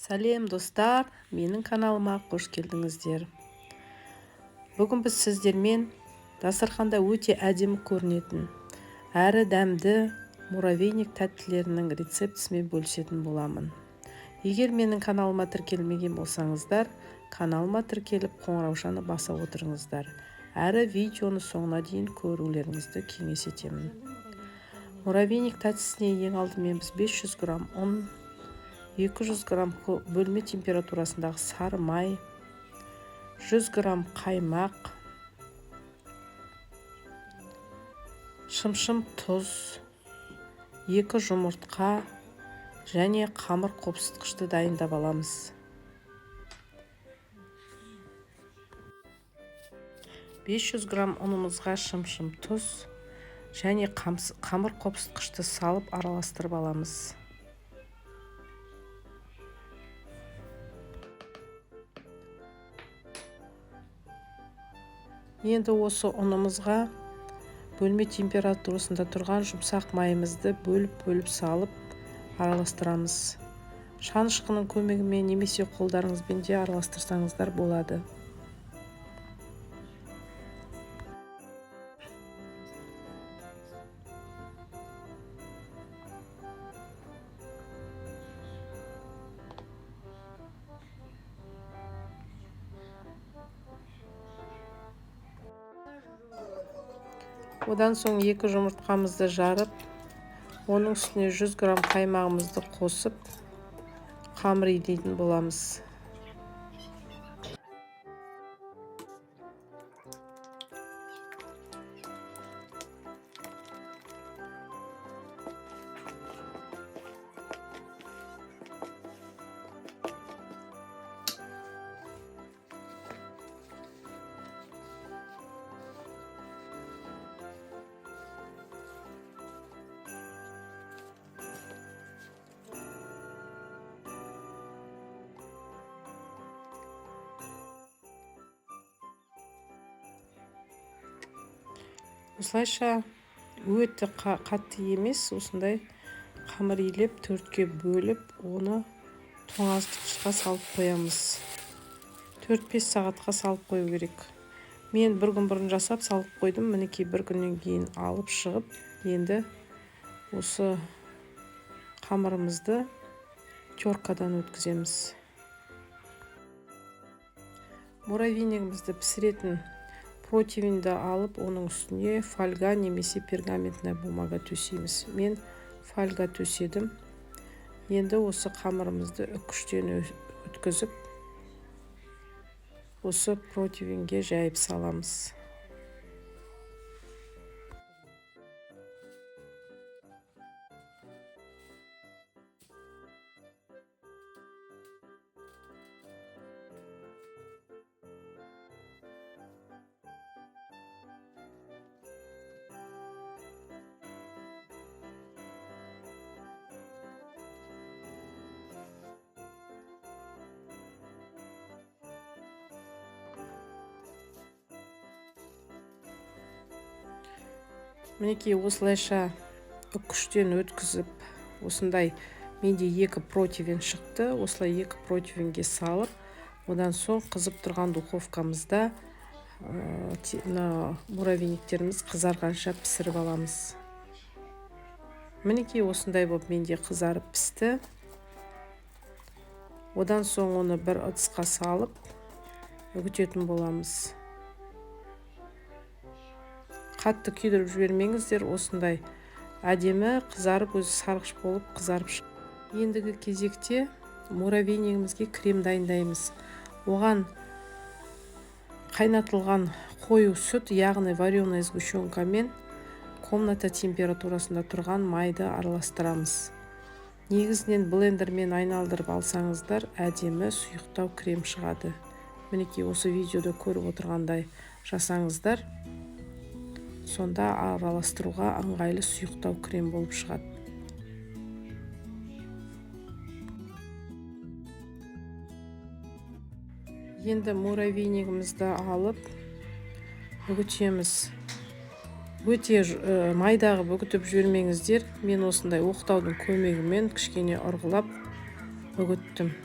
Сәлем, достар! Менің каналыма қош келдіңіздер. Бүгін біз сіздермен дастарханда өте әдемі көрінетін, әрі дәмді муравейник тәттілерінің рецептісімен бөлісетін боламын. Егер менің каналыма тіркелмеген болсаңыздар, каналыма тіркеліп, қоңыраушаны баса отырыңыздар. Әрі видеоны соңына дейін көрулеріңізді кеңес етемін. Муравейник тәттісіне ең алдымен біз 500 грамм ұн, 200 грамм бөлме температурасындағы сары май, 100 грамм қаймақ, шымшым тұз, 2 жұмыртқа және қамыр қопсытқышты дайындап аламыз. 500 грамм ұнымызға шымшым тұз және қамыр қопсытқышты салып араластырып аламыз. Енді осы ұнымызға бөлме температурасында тұрған жұмсақ майымызды бөліп-бөліп салып араластырамыз. Шанышқының көмегімен немесе қолдарыңызбен де араластырсаңыздар болады. Одан соң 2 жұмыртқамызды жарып, оның үстіне 100 грамм қаймағымызды қосып, қамыр илейтін боламыз. Осылайша өте қатты емес, осындай қамыр илеп, 4-ке бөліп, оны тоңазытқышқа салып қоямыз. 4-5 сағатқа салып қою керек. Мен бір күн бұрын жасап салып қойдым. Мінекей бір күннен кейін алып шығып, енді осы қамырымызды теркадан өткіземіз. Муравейнигімізді пісіретін противенді алып, оның үстіне фольга немесе пергаментная бумага төсейміз. Мен фольга төседім. Енді осы қамырымызды үкіштен өткізіп, осы противенге жайып саламыз. Мінекей осылайша үкіштен өткізіп, осындай менде 2 противень шықты. Осылай 2 противенге салып, одан соң қызып тұрған духовкамызда муравейниктеріміз қызарғанша пісіріп аламыз. Мінекей осындай болып менде қызарып пісті. Одан соң оны бір ыдысқа салып үгітетін боламыз. Қатты күйдіріп жібермеңіздер, осындай әдемі қызарып, өзі сарғыш болып қызарып шықты. Ендігі кезекте муравейнигімізге крем дайындаймыз. Оған қайнатылған қою сүт, яғни вареная сгущенкамен комната температурасында тұрған майды араластырамыз. Негізінен блендермен айналдырып алсаңыздар, әдемі сұйықтау крем шығады. Мінекей осы видеода көріп отырғандай жасаңыздар, сонда араластыруға ыңғайлы сұйықтау крем болып шығады. Енді муравейнигімізді алып үгітеміз. Өте майдағы үгітіп жібермеңіздер. Мен осындай оқтаудың көмегімен кішкене ұрғылап үгіттім.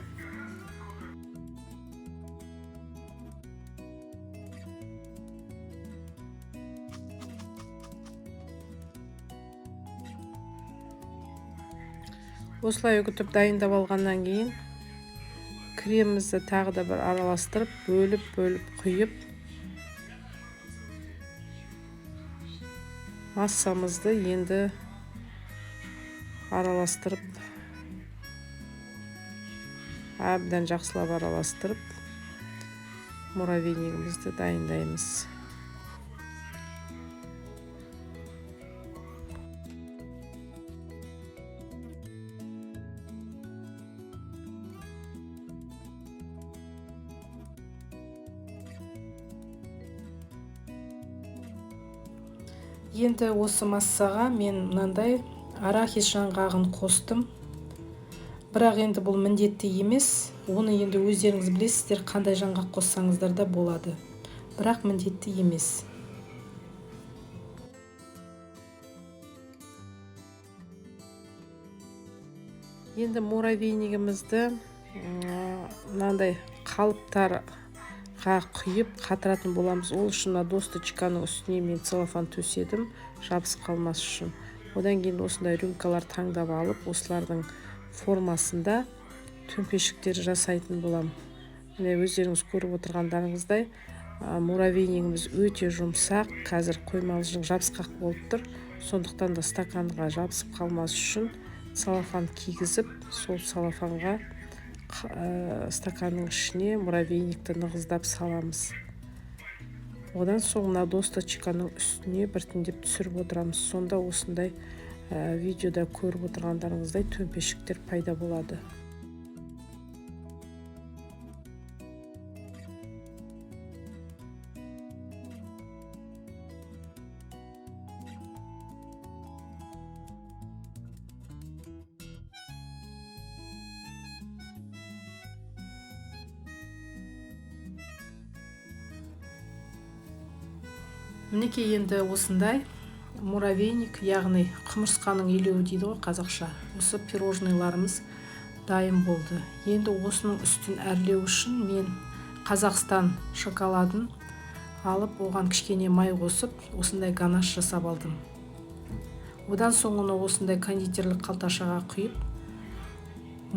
Осылай үгітіп дайындап алғаннан кейін кремімізді тағы да бір араластырып, бөліп-бөліп құйып, массамызды енді араластырып, әбден жақсылап араластырып, муравейнигімізді дайындаймыз. Енді осы массаға мен мынандай арахис жаңғағын қостым. Бірақ енді бұл міндетті емес. Оны енді өздеріңіз білесіздер, қандай жаңғақ қоссаңыздар да болады. Бірақ міндетті емес. Енді муравейнигімізді мынандай қалыптарға құйып қатыратын боламыз. Ол үшін мына досточканың үстіне мен целлофан төседім, жабысып қалмас үшін. Одан кейін осындай рюмкалар таңдап алып, осылардың формасында төмпешіктер жасайтын болам. Міне өздеріңіз көріп отырғандарыңыздай, муравейнигіміз өте жұмсақ, қазір қоймалжың жабысқақ болып тұр. Сондықтан да стаканға жабысып қалмас үшін целлофан кигізіп, сол целлофанға стаканның ішіне муравейникті нығыздап саламыз. Одан соң мына досточканың үстіне біртіндеп түсіріп отырамыз. Сонда осындай видеода көріп отырғандарыңыздай төмпешіктер пайда болады. Мінекей енді осындай муравейник, яғни құмырсқаның илеуі дейді ғой қазақша. Осы пирожныйларымыз дайын болды. Енді осының үстін әрлеу үшін мен Қазақстан шоколадын алып, оған кішкене май қосып, осындай ганаш жасап алдым. Одан соң оны осындай кондитерлік қалташаға құйып,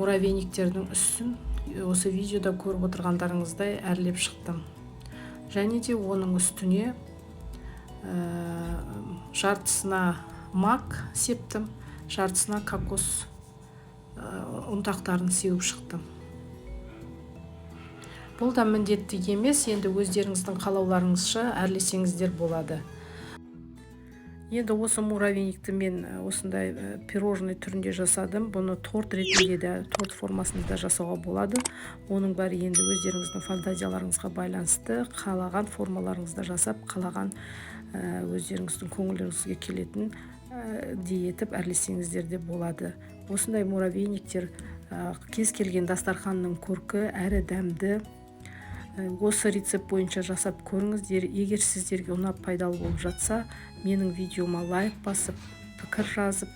муравейниктердің үстін осы видеода көріп отырғандарыңыздай әрлеп шықтым. Және де оның үстіне жартысына мак септім, жартысына кокос ұнтақтарын сеуіп шықтым. Бұл да міндетті емес, енді өздеріңіздің қалауларыңызша әрлесеңіздер болады. Енді осы муравейникті мен осындай пирожный түрінде жасадым. Бұны торт ретінде де, торт формасында да жасауға болады. Оның бәрі енді өздеріңіздің фантазияларыңызға байланысты, қалаған формаларыңызда жасап, қалаған өздеріңіздің көңіліңізге келетін етіп әрлесеңіздер де болады. Осындай муравейниктер кез келген дастарханның көркі, әрі дәмді. Осы рецепт бойынша жасап көріңіздер. Егер сіздерге ұнап пайдалы болып жатса, менің видеома лайк басып, пікір жазып,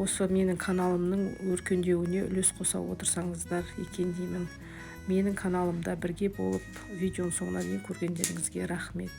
осы менің каналымның өркендеуіне үлес қоса отырсаңыздар екен деймін. Менің каналымда бірге болып, видеоның соңына дейін көргендеріңізге рахмет.